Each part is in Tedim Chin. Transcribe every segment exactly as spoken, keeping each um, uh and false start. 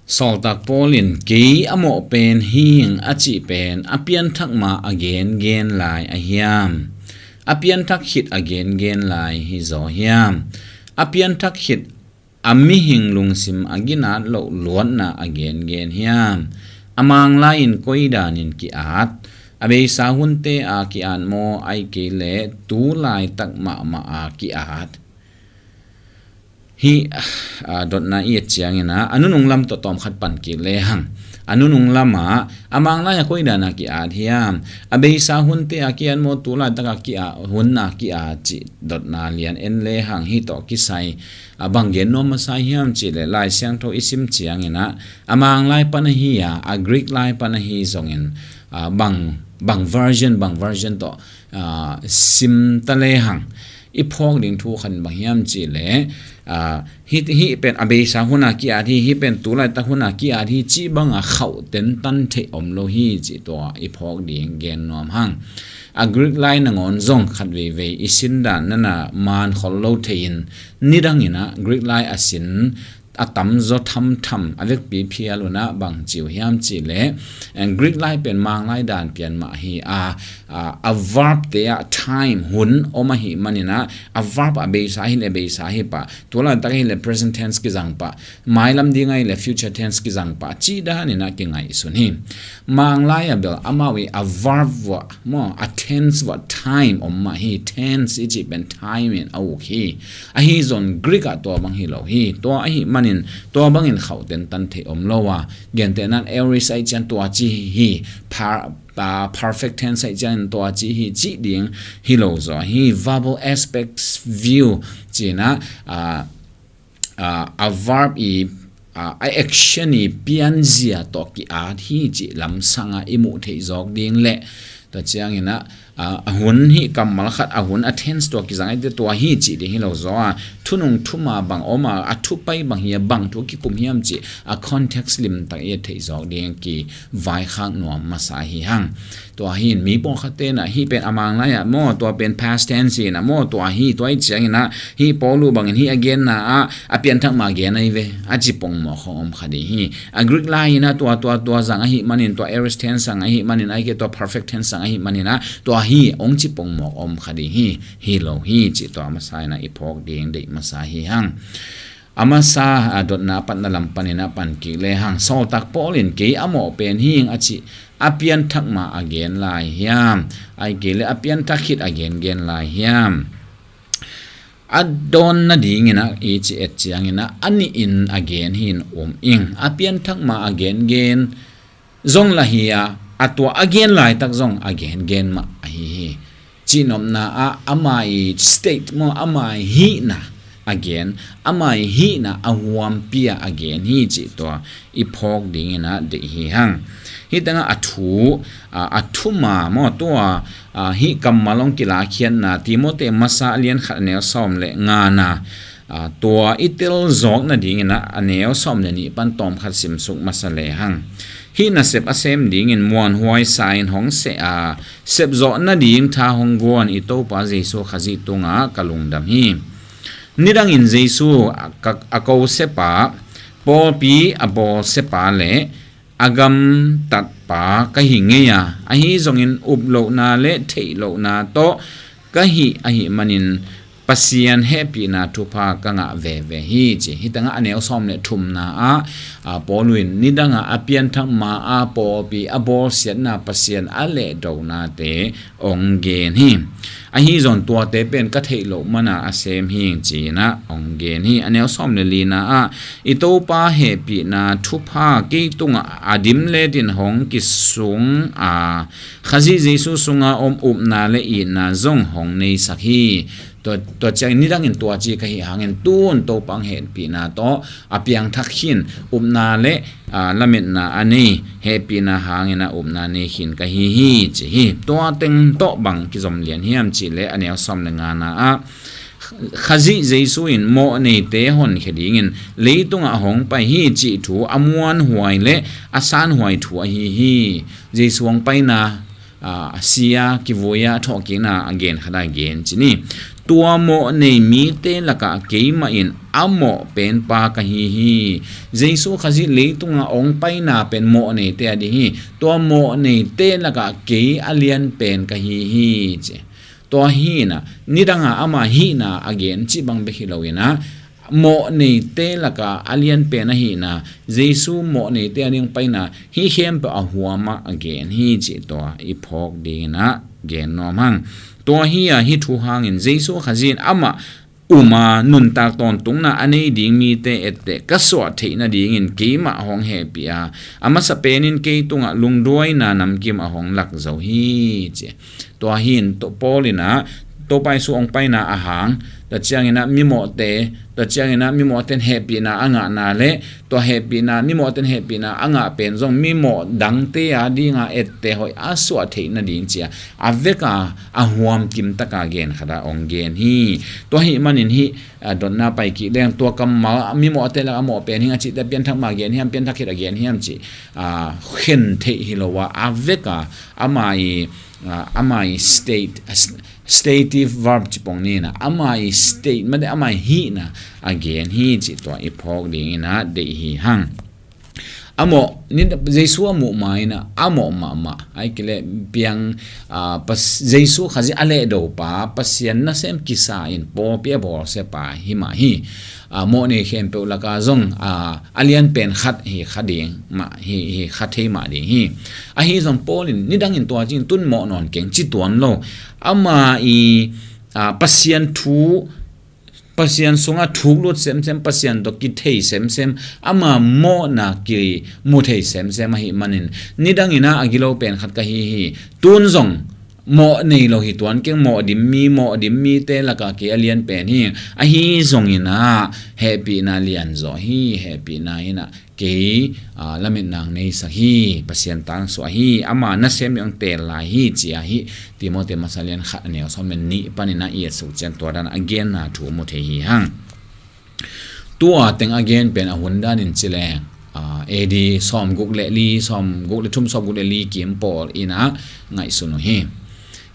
Sawltak Paul in kei a mawh pen hi ing a cih pen a pianthak ma a gengen lai a hiam? A pianthak khit a gengen lai hi zaw hiam? A pianthak khit a mihing lungsim a ginat loh luatna a gengen hiam? A manglai in koi danin ki-at? A beisa hunte a ki-at maw, ai kei leh tu laitak mahmah a ki-at? Hih dotna i et ciangin ah a nunung lam tawh tawmkhat pan kik lehang, a nunung lamah a manglai a koi dana ki-at hiam? A beisa hunte a ki-at maw, tu laitak a ki-at, hun a ki-at cih dotna lian en lehang, hih tawh kisai a bang gen nuam masa hiam cih leh Lai Siangtho i sim ciangin ah a manglai pan ahi a, a Greek lai pan ahi zongin, a bang, bang version, bang version tawh a sim ta lehang, i phawk ding thu khat in bang hiam cih leh, a, hih, hih pen a beisa hun a ki-at hi, hih pen tu laitak hun a ki-at hi cih bang a khauh tentan theih om lo hi cih tua i phawk ding gen nuam hang. A Greek lai nangawn zong khat veivei i sin dan nana man khol lo thei in, nidangin ah Greek lai a sin a tamzaw thamtham a vekpi phial un ah bang ci uh hiam cih leh, eh, Greek lai pen manglai dan pian mah hi a, a, a verb te ah time, hun om ahih manin ah, a verb a beisa hi leh beisa hi pah, tu laitak hi leh present tense kizang pah, mailam ding ahi leh future tense kizang pah cih danin ah kingaihsun hi. Manglai a bel amau i a verb vuah maw, a tense vuah time om mah hi. Tense i cih pen time in a uk hi. Ahi zong Greek ah tua bang hi lo hi. Tua ahih manin tua bangin khauh tentan theih om lo a, gentehna in aorist ahih ciang tua ci hi, per-, a, perfect tense ahih ciangin tua ci hi cih ding hi lo zaw hi. Verbal aspects view ci-in ah, a, a, a verb i, a, a action i pianzia tawh ki-at hi cih lamsang ah i muh theih zawk ding leh, tua ciangin ah, a, a hun hih kammal khat, a hun, a tense tua kizang ahih teh tua hi cih ding hi lo zaw a, thunung thuma bang om a, a thupai bang hi a, bang thu kikum hiam cih a context limtak i theih zawk ding kivaikhak nuam masa hi hang. Tua hi in mi pawlkhat ten ah hih pen a manglai ah maw, tua pen past tense hi in ah maw, tua hi, tua ahih ciangin ah hih Paulu bangin hih a genna ah a pianthak ma gen ahi ve a ci pongmawk khong om kha ding hi. A Greek lai in ah tua, tua, tua zang ahih manin, tua aorist tense zang ahih manin, ahih kei leh tua perfect tense zang ahih manin ah tua hi hong ci pongmawk om kha ding hi. Hi lo hi cih tua masa in ah i phawk ding deih masa hi hang. A masa a dotna patna lam panin ah pan kik lehang, Sawltak Paul in kei a mawh pen hi ing a cih a pianthak ma a gen lai hiam? Ahih kei leh a pianthak khit a gengen lai hiam? A dawn nadingin ah i ci et ciangin ah a nihin a gen hi in um ing. A pianthak ma a gengen zong lah hi a, a tua a gen laitak zong a gengen mah ahi hi. Cihnopna ah ama i state maw, ama i hihna a gen, ama i hihna a huampi a a gen hi cih tua i phawk dingin ah deih hi hang. Hih tengah a thu, a, a thuma maw, tua, a, hih kammal hong kilakhiatna Timoti masa a lian khat a neu sawm le ngana, a, tua i tel zawk nadingin ah a neu sawm le nih pan tawmkhat simsuk masa lehang. Hih nasep a sem dingin muanhuai sa in hong seh a, sepzawh nading tha hong guan i Topa Jesu Khazih tungah ka lungdam hi. Nidangin Jesu a, ka, a ko sepa, pawlpi a bawl sepa le a gamtatpa ka hi ngei a, ahi zongin up lohna le theih lohna tawh ka hih ahih manin Pasian hehpihna thupha ka ngah veve hi ci. Hih tengah a neu sawm le thumna ah, a, Paulu in nidangah a pianthak ma a pawlpi a bawlsiatna Pasian a lehdonate hong gen hi. Ahi zong tuate pen ka theih loh mana a sem hi ing ci-in ah hong gen hi. A neu sawm le lina ah, i Topa hehpihna thupha kei tungah a dim letin hong kisung a, Khazih Jesu sunga om upna le itna zong hong neisak hi. Tua, tua ciangin nidangin tua ci ka hih hangin tun Topa hehpihna tawh a piangthak khin, upna le, a, lametna a nei, hehpihna hangin a upna nei khin ka hi hi ci hi. Tua teng tawh bang kizom lian hiam cih leh a neu sawm le ngana ah, Khazih Jesu in mawh neite honkhia dingin leitungah hong pai hi cih thu a muanhuai le a sanhuai thu ahi hi. Jesu hong paina, a, sia, kivui a, thawhkikna a gen khat a gen ci ni. Tua mawh nei mite lakah keimah in a mawh penpa ka hi hi. Jesu Khazih leitungah hong paina pen mawh neite a ding hi. Tua mawh neite lakah kei a lian pen ka hi hi, ci. Tua hi inah, nidangah ama hihna a gen cih bang bek hi lo inah, mawh neite lakah a lian pen ahihna, Jesu mawh neite a ding paina, hih khempeuh a huamah a gen hi cih tua i phawk ding inah gen nuam hang. Tua hi a, hih thu hangin Jesu Khazih in amah um a, nuntak tawntungna a nei ding mite etteh ka suah theih nadingin keimah hong hehpih a, a masa penin kei tungah lungduaina namkim a hong lak zo hi, ci. Tua hi in Paul inah Topa Jesu hong paina a hang, tua cianginah mimawhte, tua cianginah mimawhte in hehpihna a ngahna le tua hehpihna, mimawhte in hehpihna a ngah pen zong mimawh dangte a dinga etteh hoih a suah theih nading ci a, a veka a huam kimtaka gen khat a hong gen hi. Tua hih manin hih, a, dotna pai kik leng, tua kammal mimawhte lak a mawh pen hi ing a cihte pianthak mah gen hiam, pianthak khit a gen hiam cih, a, khen theih hi lo a, a veka ama i, a, ama i state, a, stative verb ci pong ni inah, ama i state mate ama i hihna a gen hi cih tua i phawk ding inah deih hi hang. A mawh, ni Jesu a muh ma inah a mawh mahmah, ai kile piang, a, Jesu Khazih a lehdopa Pasian nasem kisa in pawlpi a bawlsiapa hi mah hi. A, mawh nei khempeuh laka zong, a, a lian pen khat hi kha ding mah hi, hi kha thei mah ding hi. Ahi zong Paul in nidangin tua cingin tun mawh nawn keng ci tuan lo. Ama i, a, Pasian thu, Pasian sungah thuklut semsem, Pasian tawh kithei semsem, ama mawhna kimu thei semsem ahih manin, nidang inah a gilo pen khat ka hi hi. Tun zong mawh nei lo hi tuan keng, mawh dim mi, mawh dim mite lakah kei a lian pen hi. Ahi zong inah hehpihna lian zaw hi, hehpihna inah kei, a, lametna hong neisak hi, Pasian tangsuah hi, ama nasem nih hong teel lai hi, ci a hih Timoti masa lian khat a neu sawm le nih panin a i et suk ciang tua dan a genna thu mu thei hi hang. Tua teng a gen pen a hun danin ci leng, a, A D sawm guk le li, sawm guk le thum, sawm guk le li kim pawl inah ngaihsun uh hi.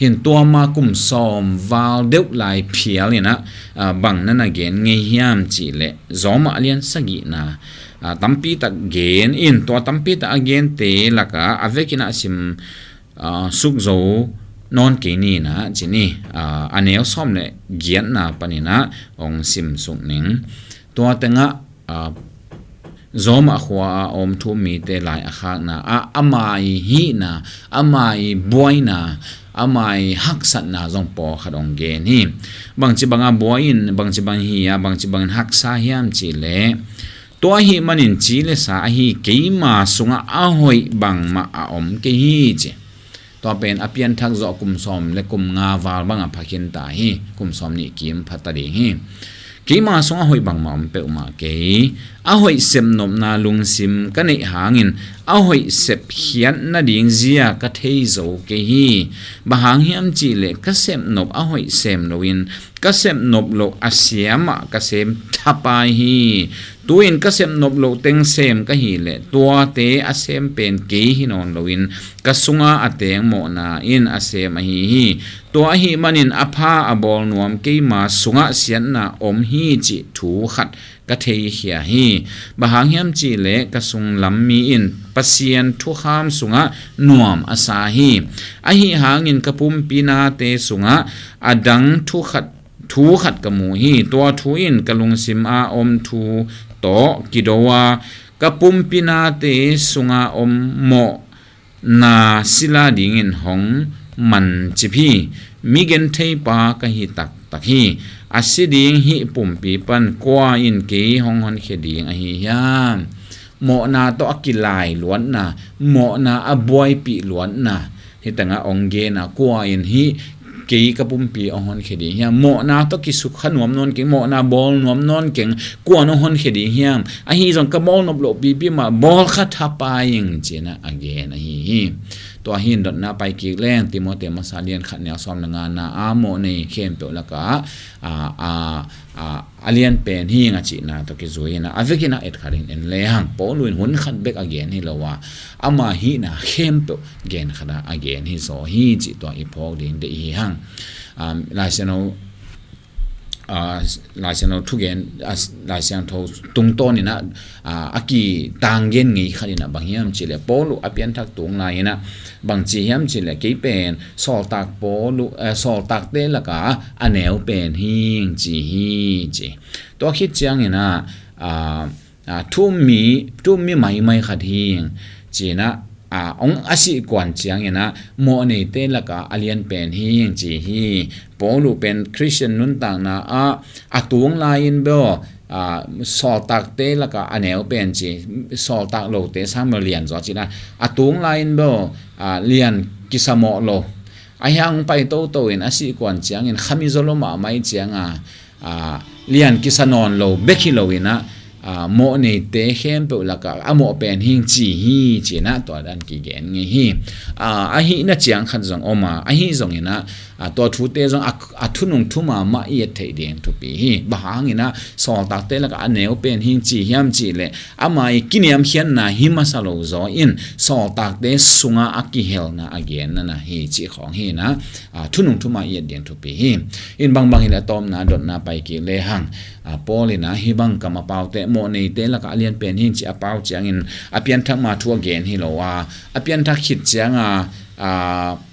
Hin tua ma kum sawm val deuh lai phial inah, a, bang na na gen ngei hiam cih leh, Zawmah a lian sagihna, a, tampi tak gen in, tua tampi tak a gente lakah a vekin a sim, a, suk zo nawn kei ni inah ci ni, a, a neu sawm le giatna panin a hong sim suk ning. Tua tengah, a, Zawmah khua a om thu mite lai a khakna ah ama i hihna, ama i buaina, ama i haksatna zong pawlkhat hong gen hi. Bangci banga buai in, bangci bang hi a, bangci bangin haksa hiam cih leh, tua ahih manin ci le sa ahi keima sungah a hoih bangmah a om kei hi, ci. Tua pen a pianthak zawh kum sawm le kum nga val bangah pha khinta hi, kum sawm nih kim pha ta ding hi. Keima sungah a hoih bangmah om peuhmah kei. A hoih sepnopna lungsim ka neih hangin a hoih sepkhiat nading zia ka thei zo kei hi. Bang hang hiam cih leh ka sepnop a hoih sem loin ka sepnop loh a siamah ka sem thapai hi. Tu-in ka sepnop loh teng sem ka hih leh tuate a sem pen kei hi nawn loin ka sunga a teng mawhna in a sem ahi hi. Tua ahih manin a pha a bawl nuam keima sungah siatna om hi cih thu khat ka theikhia hi. Bang hang hiam cih leh ka sunglam mi in Pasian thukham sungah nuam a sa hi. Ahi hangin ka pumpi nate sungah a dang thu khat, thu khat ka mu hi. Tua thu in ka lungsim a om thu tawh kido a, ka pumpi nate sunga om mawh na sila dingin hong mancip hi. Mi gentheipa ka hi taktak hi. A si ding hih pumpi pan kua in kei hong honkhia ding ahi hiam? Mawhna tawh a kilai luatna, mawhna a buaipih luatna, hih tengah hong gen a, kua in hih kei ka pumpi hong honkhia ding hiam? Mawhna tawh kisukha nuam nawn keng, mawhna bawl nuam nawn keng, kuan hong honkhia ding hiam? Ahi zong ka bawl nop loh pipi mah bawl kha thapai ing, ci-in a gen ahi hi. Tua hi in dotna pai kik leng, Timoti masa lian khat neu sawm le ngana a mawh nei khempeuh lakah a, a, a, a lian pen hi ing a cihna tawh kizui in a, a vekin a et khat in en le hang. Paul in hun khat bek a gen hi lo a, ama hihna khempeuh gen khat a a gen hi zaw hi cih tua i phawk ding deih hi hang. Um, Lai Siangtho Laisiangtho thugen, Laisiangtho tungtawn inah a kitanggen ngei khat inah bang hiam cihleh, Paul uh a pianthak tung lai inah bang ci hiam cihleh, kei pen sawltak Paul uh, sawltakte laka a neu pen hing ci hi ci. Tua khit cianginah thu um mi, thu um mi maimai khat hing cinah, ong a sihkuan cianginah mawhneite laka a lianpen hing ci hi. Paul uh pen Khristian nuntakna ah a tung lai-in bel sawltakte laka a neu pen ci, sawltak lote sang bel lian zaw cinah, a tung lai-in bel lian kisa mawh lo. Ahi hang pai toto in a sihkuan ciangin khami zaw lo mahmah cianga lian kisa nawn lo bek hi loinah mawhneite khempeuh laka a mawh pen hing ci hi cinah tua dan kigen ngei hi. Ahihna ciang khat zong om a, ahi zonginah tua thute zong a thunung thuma mah i et theih ding thupi hi. Bang hanginah sawltakte laka a neu pen hing ci hiam cihleh, ama i kiniamkhiatna hi masa lo zaw in sawltakte sunga a kihelna a gennana hi cih khawng hinah thunung thuma i et ding thupi hi. In bangbang hileh a tawpna dotna pai kik lehang, Paul inah hih bang kam a paute, mawhneite laka a lianpen hing ci a pau ciangin a pianthak ma thu a gen hi lo a, a pianthak khit cianga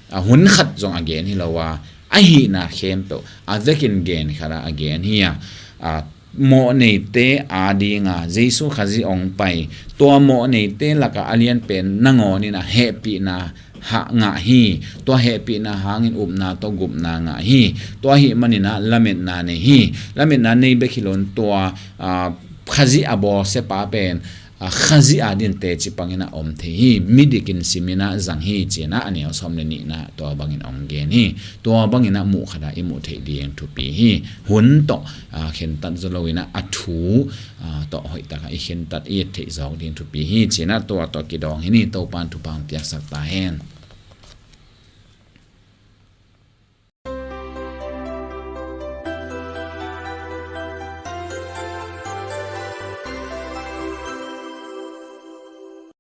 hun khat zong a gen hi lo a, ahihna khempeuh a vekin gen khat a gen hi a, mawhneite adinga Jesu Khazih ong pai, tua mawhneite laka a lianpen nangawn inah hehpihna ngah hi. Tua hehpihna hangin upna tawh gupna ngah hi. Tua ahih maninah lametna nei hi. Lametna nei bek hi loin tua Khazih a bawlsiapa pen Khazih adin teci panginah om thei hi. Midikin siminah zang hi cinah a neu sawm le nihna tua bangin ong gen hi. Tua banginah muh khat a i muh theih ding thupi hi. Hun tawh khentat zaw loinah a thu tawh hoihtaka i khentat i et theih zawk ding thupi hi cinah tua tawh kidawng hi ni. Topan thupha ong piaksak ta hen.